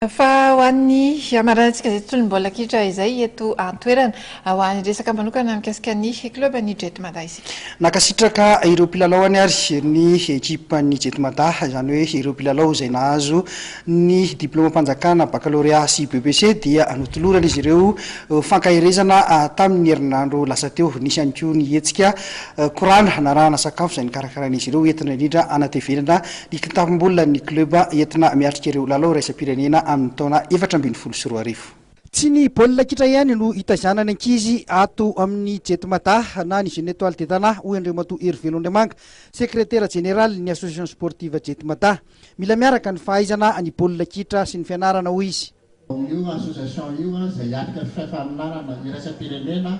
Fa ho an'ny hamaranantsika izay tontolom-baolina kitra izay eto an-toerana, ho an'ny resaka manokana mikasika ny club ny Jet Mada isika. Nankasitraka ireo mpilalaoany ary ny ekipan'ny Jet Mada, izany hoe ireo mpilalao izay nahazo ny diplaomam-panjakana bakalorea sy BEPC dia notoloran'izy ireo fankaherezana tamin'ny herinandro lasa teo. Nisy ihany koa ny hetsika korana narahana sakafo izay nokarakarain'izy ireo entina indrindra hanatevenana Ny kitapom-bolan'ny club entina miatrika ireo lalao iraisam-pirenena amin'ny taona 2014. Tsy ny baolina kitra ihany no itaizana ny ankizy ato amin'ny Jet Mada na ny Jeune Etoile de Tana, hoy Andriamatoa Herivelo Andriamanga, sekretera jeneralin'ny Association Sportive Jet Mada. Mila miaraka ny fahaizana ny baolina kitra sy ny fianarana, hoy izy. Io association io izay hiatrika fifaninanana iraisam-pirenena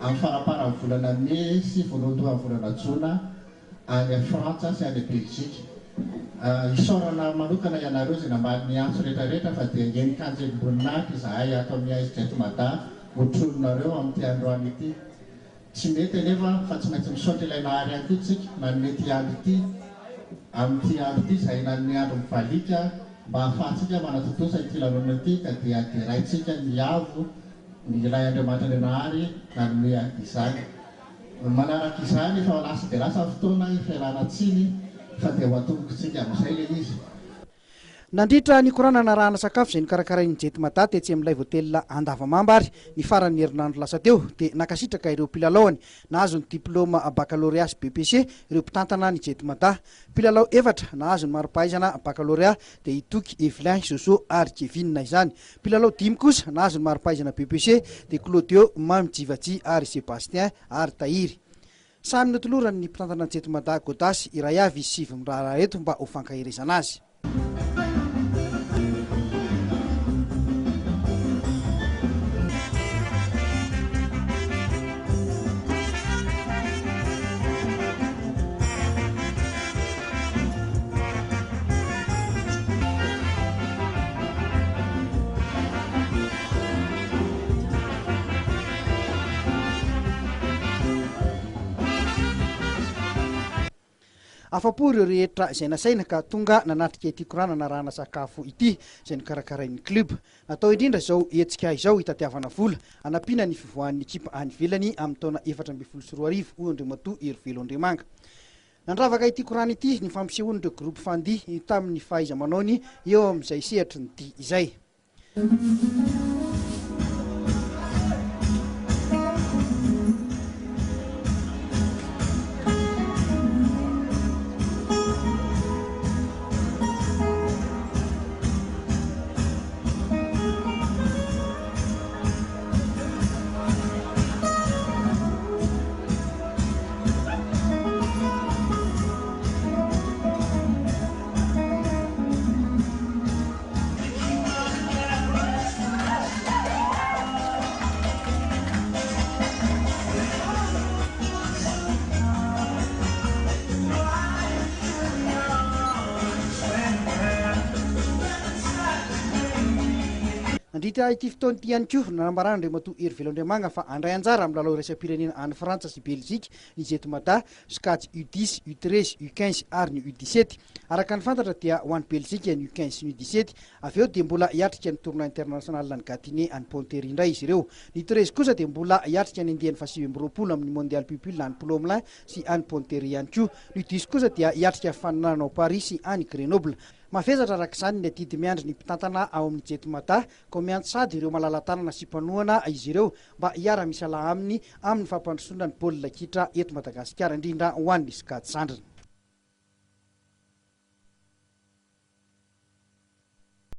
amin'ny faramparan'ny volana mey sy voalohandohan'ny volana jona any Frantsa sy any Belgique. Isaorana manokana ianareo izay namaly ny antso rehetra rehetra fa dia henin-kanjelim-boninahitra izahay ato amin'ny ASJET Mada hotroninareo amin'ity androany ity. Tsy mety anefa fa tsy maintsy misaotra ilay Nahary ihany koa tsika nanome ity andro ity amin'ity andro ity izay nanome andro mivaliaka mba hahafahantsika manatontosa ity lanonana ity ka dia deraintsika ny Avo ny ilay Andriamanitra Andrianahary nanome izany. Manaraka izany efa lasa dia lasa ny fotoana fialana tsiny fa dia ho atombokintsika amin'izay ilay izy. Nandritra ny korana narahana sakafo izay nokarakarain'ny Jet Mada tetsy amin'ilay hotely Andavamamba ary ny faran'ny herinandro lasa teo dia nankasitraka ireo mpilalaony nahazo ny diplaoma bakalorea sy BEPC ireo mpitantana ny Jet Mada. Mpilalao efatra nahazo ny mari-pahaizana bakalorea dia i Toky, Evelyn, Jojo ary Kevin izany. Mpilalao dimy kosa nahazo ny mari-pahaizana BEPC dia Claudio, Mamy, Jivaji ary Sebastien ary Tahiry. Samy notoloran'ny mpitantana ny Jet Mada Godas iray avy izy sivy miraharaha ireto mba ho fankaherezana azy. Afa-po ireo rehetra izay nasaina ka tonga nanatrika ity korana narahana sakafo ity izay nokarakarain'ny club. Natao indrindra izao hetsika izao hitadiavana vola hanampiana ny fivoahan'ny ekipa any ivelany amin'ny taona 2014, hoy Andriamatoa Herivelo Andriamanga. Nandravaka ity korana ity ny fampisehoan'ireo groupe fandihy tamin'ny fahaiza-manaony eo amin'izay sehatry ny dihy izay. Nandritra ity fotoana ity ihany koa, nanambaran'Andriamatoa Hery Velo Andriamanga fa handray anjara amin'ny lalao iraisam-pirenena any Frantsa sy Belzika ny Jet Mada, sokajy U dix, U treize, U quinze ary ny U dix-sept. Araka ny fantatra dia ho any Belzika ny U quinze sy ny U dix-sept, avy eo dia mbola hiatrika ny tournoi international any Gâtinais any Pontery indray izy ireo. Ny treize kosa dia mbola hiatrika ny andiany faha-29 amin'ny Mondial Pupille any Plomelin sy any Pontery ihany koa. Ny U dix kosa dia hiatrika fifaninanana ao Paris sy any Grenoble. Mavesatra araka izany ny adidy miandry ny mpitantana ao amin'ny Jet Mada, koa miantso sady ireo malala-tanana sy mpanohana izy ireo mba hiara-misalahy aminy amin'ny fampandrosoana ny baolina kitra eto Madagasikara, indrindra ho an'ny sokajy zandriny.